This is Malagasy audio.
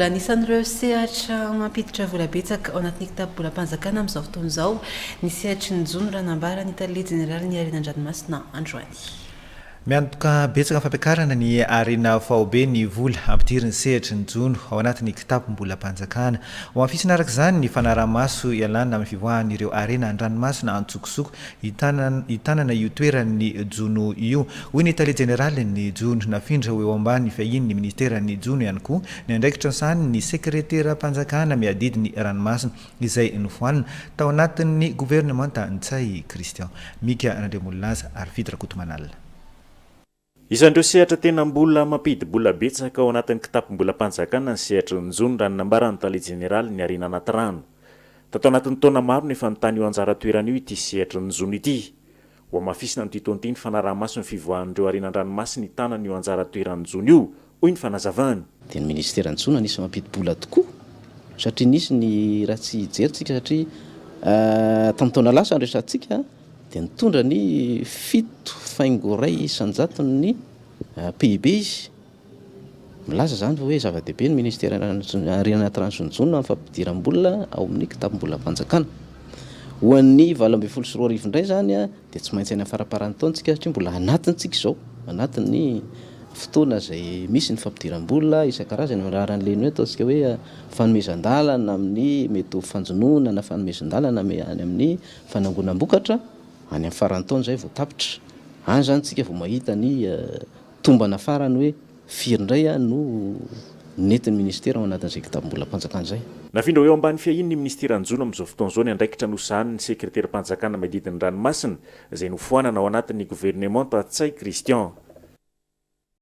Anisan'ireo sehatra mampiditra vola betsaka ao anatin'ny kitapo-bolam-panjakana amin'izao fotoana izao ny sehatry ny jono, raha nambaran'ny tale jeneralin'ny Harena an-dranomasina androany. Miantoka betsaka ny fampiakarana ny harena faobe ny vola ampidirin'ny sehatry ny jono ao anatin'ny kitapom-bolam-panjakana. Hohamafisina araka izany ny fanaraha-maso ialana amin'ny fivoahan'ireo harena an-dranomasina antsokosoko hitanana io toeran'ny jono io, hoy ny tale jeneralin'ny jono. Nafindra ho eo ambany fiahian'ny minisiteran'ny jono ihany koa ny andraikitra sahanin'ny sekreteram-panjakana miadidy ny ranomasina, izay nofoanina tao anatin'ny governemanta Ntsay Christian. Mika Randriamololaza ary Fidy Rakotomanala. Isan'ireo sehatra tena mbola mampidi-bola betsaka ao anatin'ny kitapom-bolam-panjakana ny sehatry ny jono, raha ny nambaran'ny tale jeneralin'ny Harena anaty rano. Tato anatin'ny taona maro no efa nitana io anjara toerana io ity sehatry ny jono ity. Hohamafisina amin'ity taona ity ny fanaraha-maso ny fivoahan'ireo harena an-dranomasina hitanana io anjara toeran'ny jono io, hoy ny fanazavany. Dia ny ministeran'ny jono anisan'ny mampidi-bola tokoa satria nisy ny raha tsy hijery tsika satria tamin'ny taona lasa ny resahantsika dia nitondra ny 7,1 isan-jaton'ny PIB izy. Milaza izany fa hoe zava-dehibe ny ministeran'ny harena anaty rano sy ny jono amin'ny fampidiram-bola ao amin'ny kitapom-bolam-panjakana. Ho an'ny 2018 indray izany dia tsy maintsy any amin'ny faramparan'ny taona isika satria mbola anatiny isika izao, anatin'ny fotoana izay misy ny fampidiram-bola isan-karazany amin'ny alalan'ilay hoe ataontsika hoe fanomezan-dalana amin'ny mety ho fanjonoana na fanomezan-dalana any amin'ny Fanangonam-bokatra, any amin'ny faran'ny taona izay vao tapitra. Any izany tsika vao mahita ny tombana farany hoe firy indray no nentin'ny ministera ao anatin'izay kitapom-bolam-panjakana izay. Nafindra ho eo ambany fiahian'ny minisiteran'ny jono amin'izao fotoana izao ny andraikitra nosahanin'ny sekreteram-panjakana miadidy ny ranomasina, izay nofoanana ao anatin'ny governemanta Ntsay Christian.